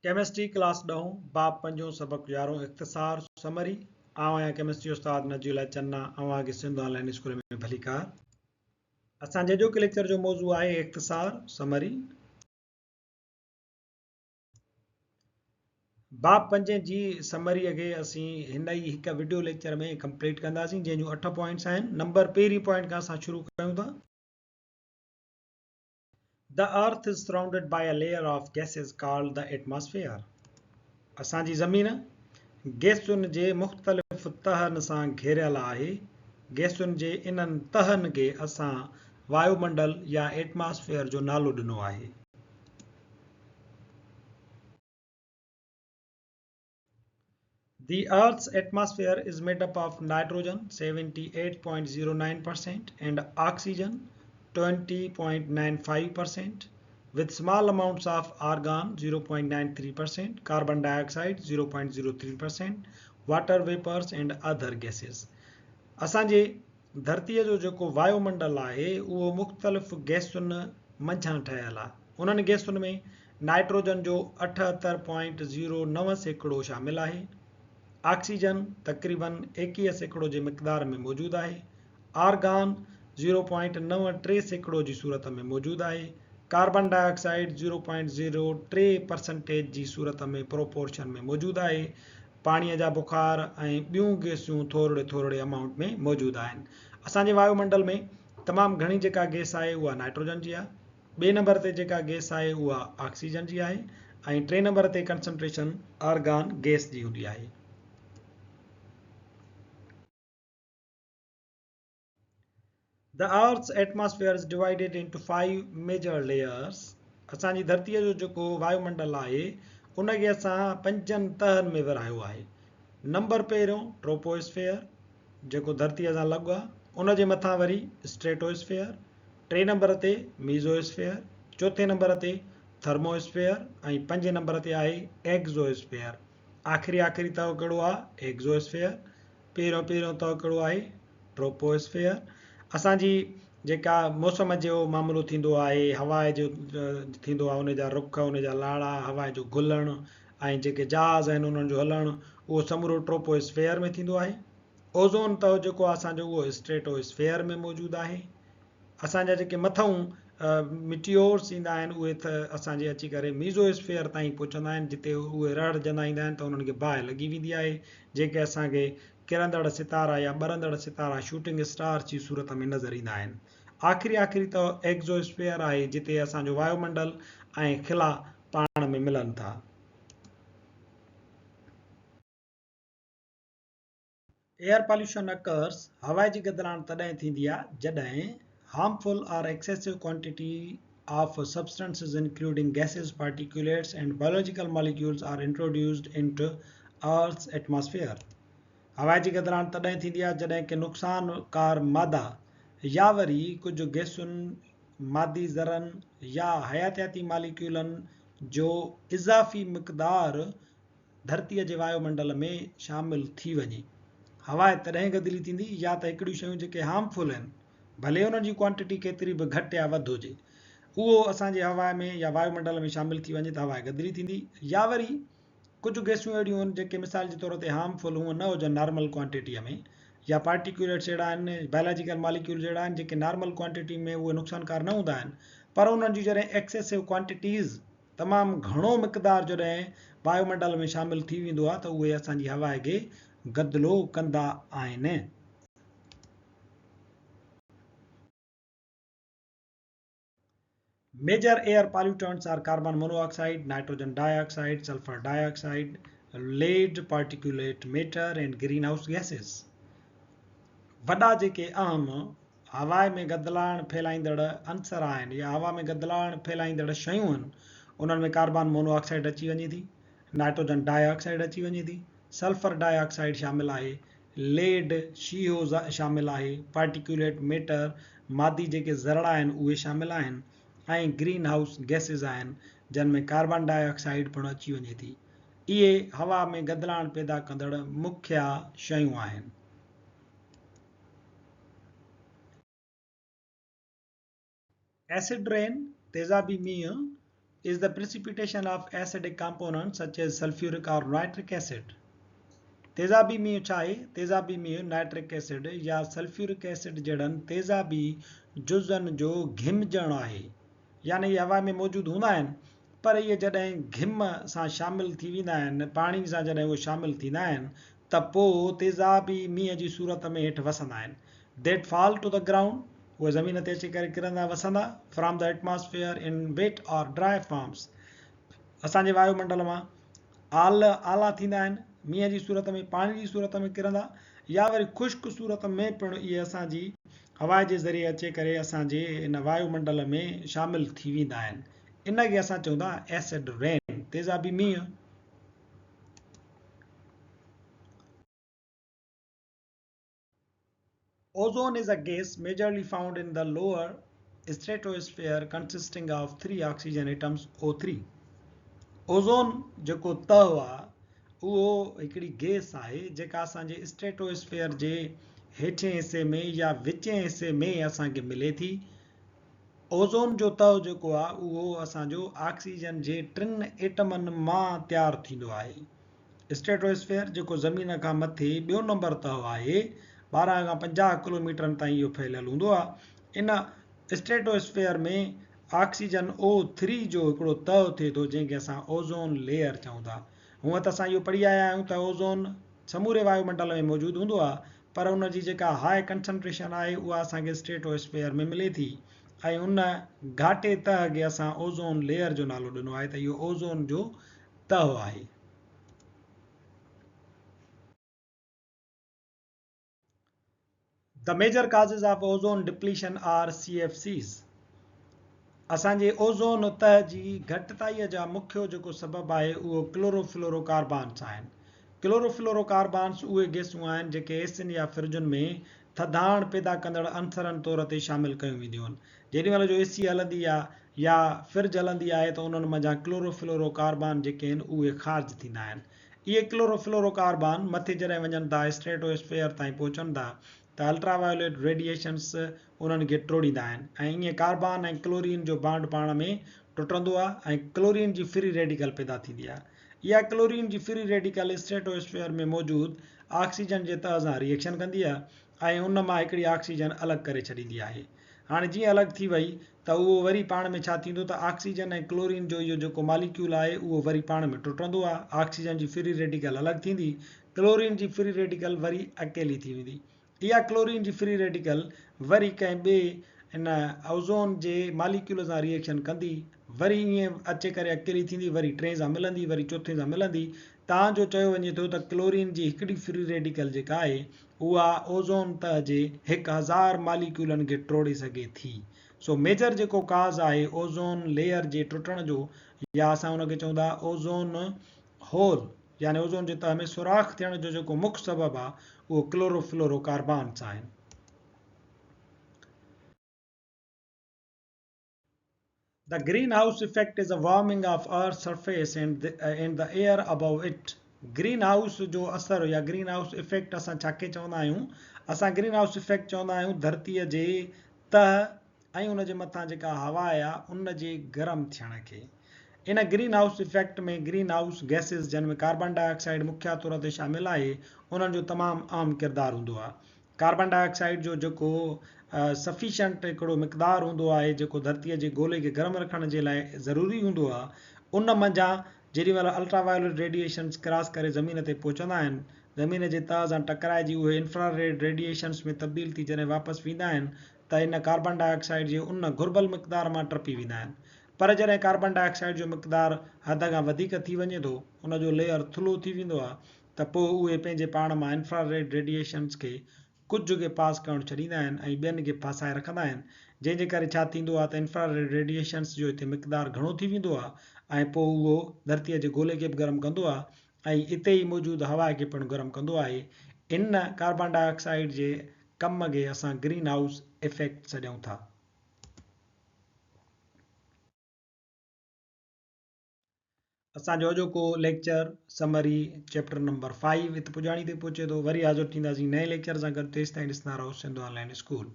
Chemistry class ڏهون، باب پنجون، سبق يارهون، اختصار، Summary، آئون آهيان ڪيمسٽري استاد نجي الله چنا، اوهان کي سنڌ آن لائين اسڪول ۾ ڀليڪار. اسان جي اڄوڪي ليڪچر جو موضوع آهي اختصار، Summary. باب پنجين جي سمريء کي اسين هن ئي هڪ وڊيو ليڪچر ۾ ڪمپليٽ ڪنداسين، جنهن جون اٺ پوائنٽس آهن. نمبر پهرين پوائنٽ کان اسان شروع ڪيون ٿا. The earth is surrounded by a layer of gases called the atmosphere. اسان جي زمين گئسن جي مختلف تهن سان گهيريل آهي. گئسن جي انهن تهن کي اسان وايومنڊل يا ايٽماسفيئر جو نالو ڏنو آهي. The earth's atmosphere is made up of nitrogen 78.09% and oxygen 20.95% with small amounts of argon 0.93%, carbon dioxide 0.03%, water vapors and other gases. اسان جي ڌرتيء جو جيڪو وايو منڊل آهي اهو مختلف گئسن منجهان ٺهيل آهي. انهن گئسن ۾ نائٽروجن جو اٺهتر پوائنٽ زيرو نو سيڪڙو شامل آهي. آڪسيجن تقريبن 21% جي مقدار ۾ موجود آهي. آرگان زيرو پوائنٽ نو ٽي سيڪڙو جي صورت ۾ موجود آهي. Carbon dioxide zero point zero ٽي پرسنٽيج جي صورت ۾ پروپورشن ۾ موجود آهي. پاڻيء جا بخار ۽ ٻيون گئسون ٿورڙي ٿورڙي امائونٽ ۾ موجود آهن. اسان جي وايو منڊل ۾ تمام گهڻي جيڪا گئس آهي اها نائٽروجن جي آهي. ٻئي نمبر تي جيڪا گئس آهي اها آڪسيجن جي آهي ۽ ٽئين نمبر تي ڪنسنٽريشن آرگان گئس جي هوندي آهي. The Earth's atmosphere is divided into five major layers. اسان جي ڌرتيء جو جيڪو وايومنڊل آهي ان کي اسان پنجن تهن ۾ ورهايو آهي. نمبر پهريون ٽروپوسفيئر جيڪو ڌرتيء سان لڳ آهي، ان جي مٿان وري اسٽريٽوسفيئر، ٽئين نمبر تي ميزوسفيئر، چوٿين نمبر تي ٿرموسفيئر ۽ پنجين نمبر تي آهي ايگزوسفيئر. آخري آخري تهه ڪهڙو آهي؟ ايگزوسفيئر. پهريون پهريون تهه ڪهڙو آهي؟ ٽروپوسفيئر. اسان جي جيڪا موسم جو معاملو ٿيندو آهي، هوا جو ٿيندو آهي، ان جا رخ، ان جا لاڙا، هوا جو گهلڻ ۽ جيڪي جهاز آهن انهن جو هلڻ، اهو سمورو ٽروپوسفيئر ۾ ٿيندو آهي. اوزون تهه جيڪو آهي اسان جو اهو اسٽريٽوسفيئر ۾ موجود آهي. اسان جا جيڪي مٿئون مٽيورس ايندا آهن اهي ته اسان جي اچي ڪري ميزوسفيئر تائين پهچندا آهن جتي اهي رهڙجندا ايندا آهن ته انهن کي باهه لڳي ويندي آهي جيڪي اسان کي ڪرندڙ ستارا يا ٻرندڙ ستارا شوٽنگ اسٽارس جي صورت ۾ نظر ايندا آهن. آخري آخري ته ايگزوسفيئر آهي جتي اسان جو وايومنڊل ۽ خلا پاڻ ۾ ملن ٿا. Air Pollution Occurs، هوا جي گدلاڻ تڏهن ٿيندي آهي جڏهن Harmful or excessive quantity of substances including gases, particulates and biological molecules are introduced into Earth's atmosphere. هوا جي گدلاڻ تڏهن ٿيندي آهي جڏهن ڪي نقصانڪار مادا يا وري ڪجهه گئسن، مادي ذرن يا حياتياتي ماليڪيولن جو اضافي مقدار ڌرتيء جي وايو منڊل ۾ شامل ٿي وڃي. هوا تڏهن گدلي ٿيندي يا ته هڪڙيون شيون جيڪي هارم فل آهن، ڀلي انهن جي ڪوانٽٽي ڪيتري به گهٽ يا وڌ هجي، اهو اسان جي هوا ۾ يا وايو منڊل ۾ شامل ٿي وڃي ته هوا گدلي ٿيندي يا وري ڪجهه گئسون اهڙيون آهن جيڪي مثال جي طور تي هارم فل هونء نه هجن نارمل ڪوانٽٽيء ۾ يا پارٽيڪيوليٽس اهڙا آهن، بائلاجيڪل ماليڪيولز اهڙا آهن جيڪي نارمل ڪوانٽٽي ۾ اهي نقصانڪار نه هوندا آهن پر انهن جون جڏهن ايڪسيسو ڪوانٽٽيز تمام گهڻو مقدار جڏهن وايومنڊل ۾ شامل ٿي ويندو آهي ته اهي اسان جي هوا کي گدلو ڪندا آهن. Major air pollutants are carbon monoxide, nitrogen dioxide, sulphur dioxide, lead, particulate matter and greenhouse gases. وڏا جيڪي اهم هوا ۾ گدلاڻ ڦهلائيندڙ عنصر آهن يا هوا ۾ گدلاڻ ڦهلائيندڙ شيون آهن، انهن ۾ ڪاربان مونو آڪسائيڊ اچي وڃي ٿي، نائٽروجن ڊاء آڪسائيڊ اچي وڃي ٿي، سلفر ڊاء آڪسائيڊ شامل آهي، ليڊ، شيهو، شامل آهي، پارٽيڪيوليٽ ميٽر، مادي جيڪي ذرڙا آهن اهي شامل آهن ۽ گرين هائوس گئسز آهن جن ۾ ڪاربان ڊاء آڪسائيڊ پڻ اچي وڃي ٿي. اهي هوا ۾ گدلاڻ پيدا ڪندڙ مکيه شيون آهن. ايسڊ رين، تيزابي مينهن، is the precipitation of acidic components such as sulfuric or nitric acid. تيزابي مينهن ڇا آهي؟ تيزابي مينهن نائٽرڪ ايسڊ يا سلفيورڪ ايسڊ جهڙن تيزابي جزن جو گهمجڻ آهي. يعني اهي هوا ۾ موجود هوندا آهن پر اهي جڏهن گهم سان شامل ٿي ويندا آهن، پاڻي سان جڏهن اهي شامل ٿيندا آهن ته پوء تيزابي مينهن جي صورت ۾ هيٺ وسندا آهن. That fall to the ground، اهي زمين تي اچي ڪري ڪرندا وسندا، from the atmosphere in wet or dry forms، اسان جي وايو منڊل مان آل آلا ٿيندا آهن، مينهن جي صورت ۾ پاڻي جي صورت ۾ ڪرندا يا وري خشڪ صورت ۾ پڻ اهي اسان جي هوا جي ذريعي اچي ڪري اسان جي ان وايو منڊل ۾ شامل ٿي ويندا آهن. ان کي اسان چئون ٿا ايسڊ رين، تيزابي مينهن. Ozone is a gas majorly found in the lower stratosphere consisting of three oxygen atoms O3. Ozone جيڪو تهه آ اهو هڪڙي گيس آهي جيڪا اسان جي اسٽريٽوسفيئر جي هيٺين حصي ۾ يا وچين حصي ۾ اسان کي ملي ٿي. اوزون جو تهه جيڪو آ اهو اسان جو آڪسيجن جي ٽن ايٽمن مان تيار ٿيندو آهي. اسٽريٽوسفيئر جيڪو زمين کان مٿي ٻيو نمبر تهه آهي، 12 کان 50 ڪلوميٽرن تائين اهو ڦهليل هوندو آهي. ان اسٽريٽوسفيئر ۾ آڪسيجن او ٿري جو هڪڙو تهه ٿئي ٿو جنهن کي اسان اوزون ليئر چئون ٿا. هونء ته اسان اهو پڙهي آيا آهيون ته اوزون سموري وايو منڊل ۾ موجود هوندو آهي پر ان جي جيڪا هاء ڪنسنٽريشن آهي اها اسان کي اسٽريٽوسفيئر ۾ ملي ٿي ۽ ان گهاٽي تهه کي اسان اوزون ليئر جو نالو ڏنو آهي ته اهو اوزون جو تهه آهي. The major causes of ozone depletion are CFCs. اسان جي اوزون تهه جي گهٽتائيء جا مکيو جيڪو سبب آهي اهو ڪلورو فلورو ڪاربانس آهن. ڪلورو فلورو ڪاربانس اهي گئسون آهن جيڪي ايسين يا فرجن ۾ ٿڌاڻ پيدا ڪندڙ عنصرن طور تي شامل ڪيون وينديون آهن. جيڏي مهل جو اي سي هلندي آ يا فرج هلندي آهي ته انهن منجهان ڪلورو فلورو ڪاربان جيڪي آهن اهي خارج ٿيندا آهن. اهي ڪلورو فلورو ڪاربان مٿي جڏهن وڃن ٿا اسٽريٽو اسفيئر تائين پهچن ٿا ته الٽرا وايوليٽ ريڊيئيشنس انهن کي ٽوڙيندا آهن ۽ ائين ڪاربان ۽ ڪلورين جو بانڊ پاڻ ۾ ٽٽندو آهي ۽ ڪلورين جي فري ريڊيڪل پيدا ٿيندي آهي. اها ڪلورين جي فري ريڊيڪل اسٽريٽو اسفيئر ۾ موجود آڪسيجن جي تهه سان ريئيڪشن ڪندي آهي ۽ ان مان هڪڙي آڪسيجن الڳ ڪري ڇڏيندي آهي. هاڻي جيئن الڳ ٿي وئي ته اهو وري پاڻ ۾ ڇا ٿيندو ته آڪسيجن ۽ ڪلورين جو اهو جيڪو ماليڪيول آهي اهو وري پاڻ ۾ ٽٽندو آهي، آڪسيجن جي فري ريڊيڪل الڳ ٿيندي، ڪلورين جي فري ريڊيڪل وري اڪيلي ٿي ويندي. اها ڪلورين جي فري ريڊيڪل وري ڪنهن ٻئي ان اوزون جي ماليڪيول سان ريئيڪشن ڪندي، وري ائين اچي ڪري اڪيلي ٿيندي، وري ٽئين سان ملندي، وري چوٿين سان ملندي، تان جو چيو وڃي ٿو ته ڪلورين جي هڪڙي فري ريڊيڪل جيڪا آهي اها اوزون تهه جي 1000 ماليڪيولن کي ٽوڙي سگهي ٿي. سو ميجر جيڪو ڪاز آهي اوزون ليئر جي ٽٽڻ جو يا اسان ان کي چئون ٿا اوزون هول يعني اوزون جي تهه ۾ سوراخ ٿيڻ جو جيڪو مک سبب آهي اهو ڪلورو فلورو ڪاربانس آهن. The greenhouse effect is a warming of earth's surface and the air above it. Green house جو اثر يا گرين هائوس افيڪٽ اسان ڇا کي چوندا آهيون؟ اسان گرين هائوس افيڪٽ چوندا آهيون ڌرتيء جي تهه ۽ ان جي مٿان جيڪا هوا آهي ان جي گرم ٿيڻ کي. ان green house effect ۾ green house gases جن ۾ ڪاربان ڊاء آڪسائيڊ مکيه طور تي شامل آهي انهن جو تمام اهم ڪردار هوندو آهي. ڪاربان ڊاء آڪسائيڊ جو جيڪو سفيشنٽ هڪڙو مقدار هوندو آهي جيڪو ڌرتيء جي گولي کي گرم رکڻ جي لاء ضروري هوندو آهي ان منجهان جيڏي مهل الٽرا وايوليٽ ريڊيئيشنس ڪراس ڪري زمين تي پهچندا آهن زمين جي تهه سان ٽڪرائجي اهي انفرا ريڊ ريڊيئيشنس ۾ تبديل ٿي جڏهن واپس ويندا آهن ته ان ڪاربان ڊاء آڪسائيڊ جي ان گهربل مقدار مان ٽپي ويندا آهن پر جڏهن ڪاربان ڊاء آڪسائيڊ جو مقدار حد کان وڌيڪ ٿي وڃي ٿو ان جو ليئر ٿلهو ٿي ويندو آهي ته پوء اهي پنهنجي پاڻ مان انفرا ريڊ ريڊيئيشنز کي ڪجهه کي پاس ڪرڻ ڇڏيندا آهن ۽ ٻين کي ڦاسائي رکندا آهن جنهن جي ڪري ڇا ٿيندو آهي ته انفرا ريڊ ريڊيئيشنز جو هتي مقدار گهڻو ٿي ويندو آهي ۽ پوء اهو ڌرتيء جي گولي کي به گرم ڪندو آهي ۽ اتي ئي موجود هوا کي پڻ گرم ڪندو آهي. ان ڪاربان ڊاء آڪسائيڊ جي ڪم کي اسان گرين هائوس افيڪٽ سڏيون ٿا. اسان جو اڄوڪو lecture summary chapter number five هت پڄاڻي تي پهچي ٿو. وري حاضر ٿينداسين نئين ليڪچر سان گڏ تيستائين ڏسندا رهو سنڌ آن لائين اسڪول.